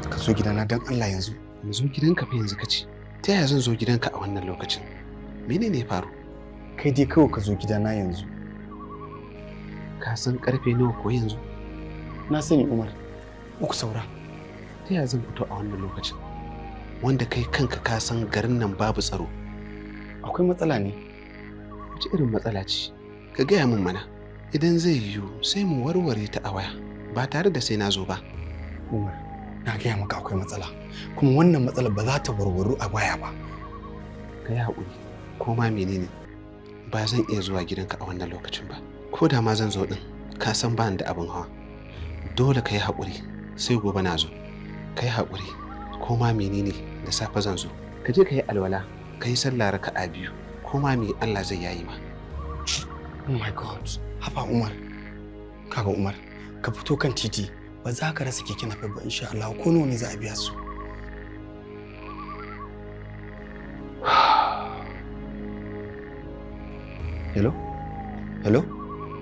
Ka zo gidana don Allah yanzu. In zo gidanka fa yanzu kace. Ta yaya zan zo gidanka a wannan lokacin? Menene ya faru? Kai dai kawai ka zo gidana yanzu. Ka san karfe nawa ko yanzu? Na sani Umar. 3 saura. Ta yaya zan fito a wannan lokacin? Wanda kai kanka ka san garin nan babu tsaro. Akwai matsala ne. Wace irin matsala ce? Ka gaya min mana. Idan zai yiwu sai mu warware ta a waya ba tare da sai na zo ba. Umar, na gaya maka akwai matsala, kuma wannan matsalar ba za ta warwaru a waya ba. Ka yi haƙuri, ko ma menene ba zan iya zuwa gidanka a wannan lokacin ba. Ko da ma zan zo ɗin, ka san ba ni da abin hawa. Dole ka yi haƙuri, sai gobe na zo. Ka yi haƙuri, ko ma menene da safe zan zo. Ka je ka yi alwala, ka yi sallah raka'a 2, ko ma me Allah zai yayi ma. Oh my God, haba Umar. Kaga Umar, ka fito kan titi, ba za ka rasa keke napep ba insha Allah, ko nawa ne za a biya su. Hello? Hello?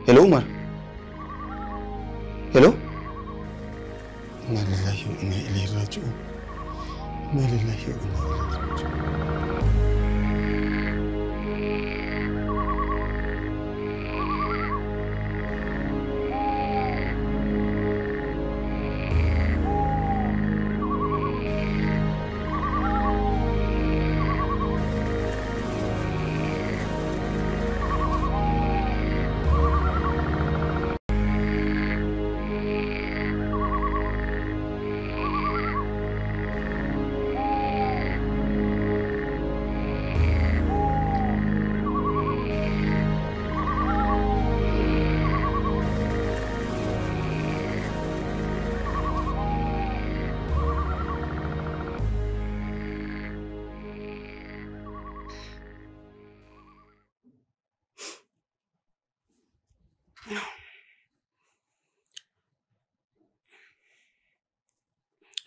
Hello Umar? Hello? Inna lillahi wa inna ilaihi raji'un. Inna lillahi wa inna ilaihi raji'un.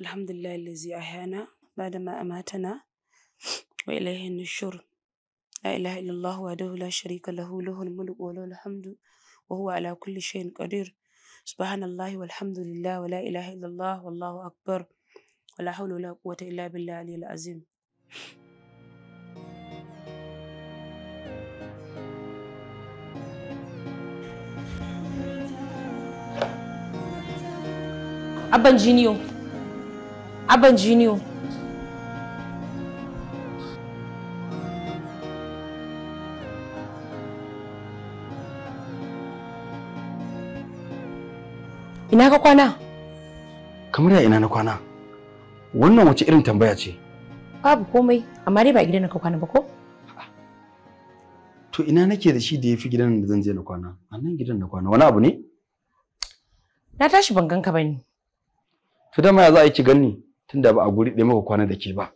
الحمد لله الذي أحيانا بعدما أماتنا وإليه النشور. لا إله إلا الله وحده لا شريك له، له الملك وله الحمد وهو على كل شيء قدير. سبحان الله والحمد لله ولا إله إلا الله والله أكبر ولا حول ولا قوة إلا بالله العلي العظيم. Abban Jiniyo. Abban Jiniyo. Ina ka kwana? Kamar ya ina na kwana? Wannan wace irin tambaya ce? Babu komai, amma dai ba gidan ka kwana ba ko? To ina nake da shi da yafi gidan da zan je na kwana? A nan gidan na kwana. Wani abu ne? Na tashi ban ganka bane. To dama ya za a yi ki ganni tunda ba a guri ɗaya muka kwana da ke ba.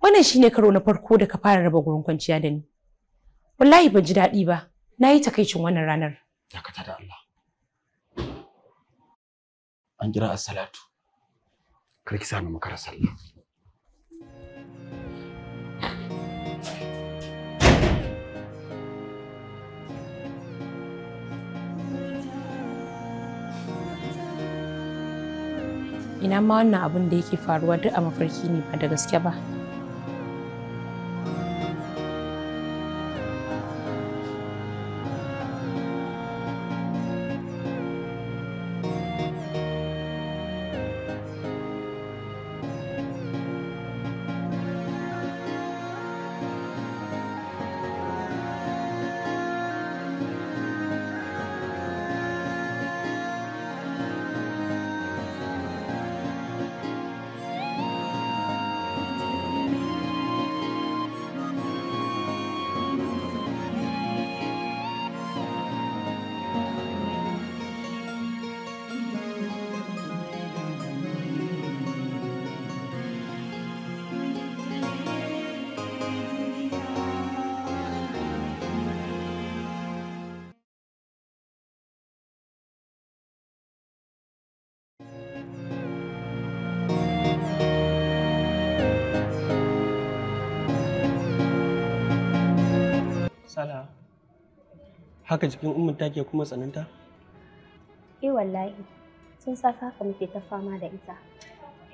Wannan shine karo na farko da ka fara raba gurin kwanciya da ni. Wallahi ban ji daɗi ba. Na yi takaicin wannan ranar. Dakata da Allah. An kira as-salatu. Kar ki sa ni makara sallah. Ina ma wannan abun da yake faruwa duk a mafarki ne ba da gaske ba. Sala, haka jikin ummin take kuma tsananta? Eh wallahi, tun safe haka muke ta fama da ita.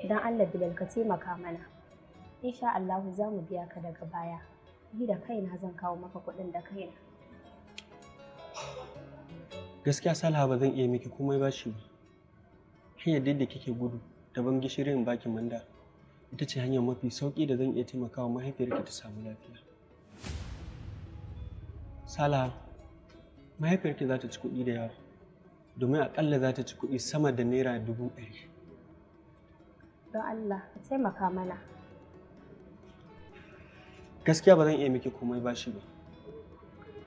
Don Allah Bilal ka taimaka mana. Insha Allahu za mu biya ka daga baya. Ni da kaina zan kawo maka kuɗin da kaina. Gaskiya Salaha ba zan iya miki komai bashi ba. Hanyar dai da kike gudu daban gishirin baki manda ita ce hanyar mafi sauƙi da zan iya taimakawa mahaifiyarki ta samu lafiya. Sala, mahaifiyarki za ta ci kuɗi da yawa, domin aƙalla za ta ci kuɗi sama da naira 100,000. Don Allah ka taimaka mana. Gaskiya ba zan iya miki komai bashi ba.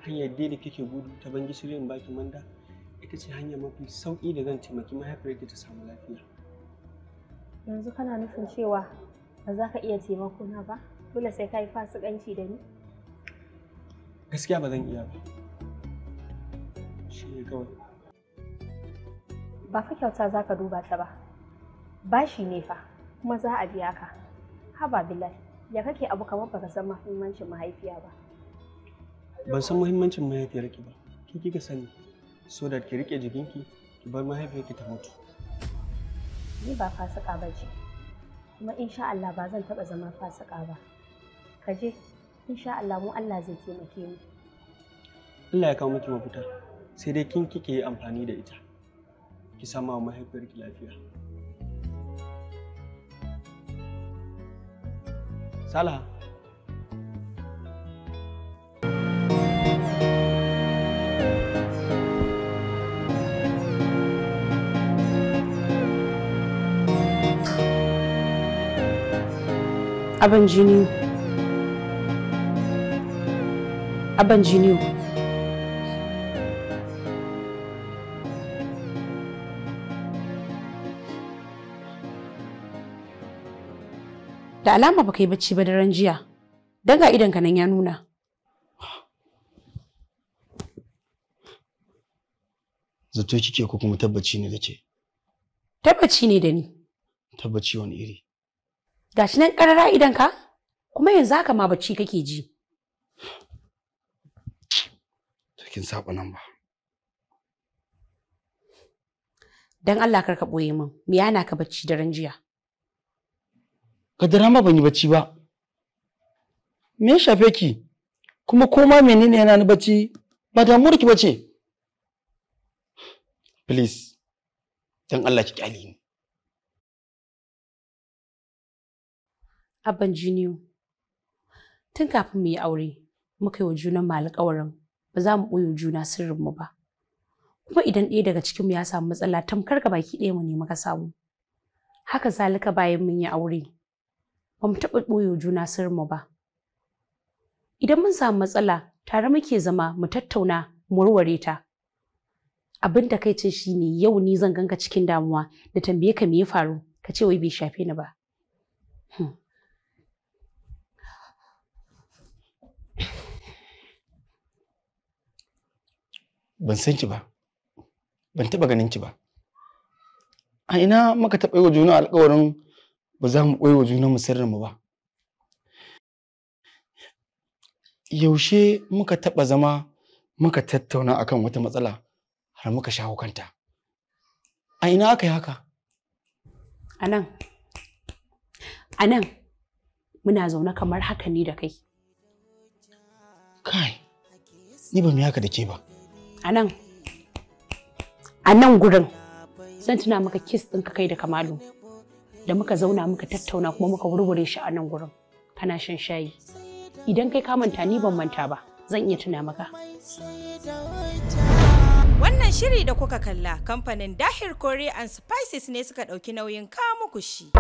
Hanyar dai da kike gudu ta ban gishiri in baki manda ita ce hanya mafi sauƙi da zan taimaki mahaifiyarki ta samu lafiya. Yanzu kana nufin cewa ba za ka iya taimako na ba? Dole sai ka yi fasikanci da ni? Gaskiya ba zan iya ba. Shi ne kawai. Ba fa kyauta za ka duba ta ba. Bashi ne fa, kuma za a biya ka. Haba Bilal, ya kake abu kamar baka san muhimmancin mahaifiya ba. Ban san muhimmancin mahaifiyarki ba. Ki kika sani. So that ki rike jikinki, ki bar mahaifiyarki ta mutu. Ni ba fasika ba ce. Kuma insha Allah ba zan taɓa zama fasika ba. Ka je, insha Allah mu Allah zai taimake mu. Allah ya kawo miki mafita. Sai dai kin kike yi amfani da ita. Ki sama wa mahaifiyarki lafiya. Salaha. Aban jiniyo. Aban jiniyo. Da alama baka yi bacci ba daren jiya. Dan ga idonka nan ya nuna. Zato kike ko kuma tabbaci ne da ke? Tabbaci ne da ni. Tabbaci wani iri? Gashi nan ƙarara idonka kuma yanzu haka ma bacci kake ji. To kin saba nan ba. Dan Allah kar ka boye min, me yana ka bacci daren jiya? Kadara ma ban yi bacci ba. Me ya shafe ki? Kuma koma menene yana ni bacci ba damuwar ki bace. Please, dan Allah ki kyale ni. Abban Jiniyo, tun kafin mu yi aure, muka yi wa junan mu alƙawarin ba za mu ɓoye juna sirrinmu ba. Kuma idan ɗaya daga cikinmu ya samu matsala tamkar ga baki ɗaya mu ne muka samu. Haka zalika bayan mun yi aure, ba mu taɓa ɓoye juna sirrinmu ba. Idan mun samu matsala, tare muke zama mu tattauna mu warware ta. Abin takaicin shi ne yau ni zan ganka cikin damuwa da tambaye ka me ya faru, ka ce wai bai shafe ni ba. Ban san ki ba. Ban taɓa ganin ki ba. A ina muka taɓa yi wa juna alƙawarin ba za mu ɓoye wa junanmu sirrinmu ba? Yaushe muka taɓa zama muka tattauna akan wata matsala har muka shawo kanta? A ina aka yi haka? A nan. A nan muna zaune kamar haka ni da kai. Kai, ni ba mu yi haka da ke ba. A nan. A nan gurin zan tuna maka kiss ɗinka kai da Kamalu da muka zauna muka tattauna kuma muka warware shi a nan gurin kana shan shayi. Idan kai ka manta ni ban manta ba, zan iya tuna maka. Wannan shiri da kuka kalla kamfanin Dahir Kore and Spices ne suka ɗauki nauyin kawo muku shi.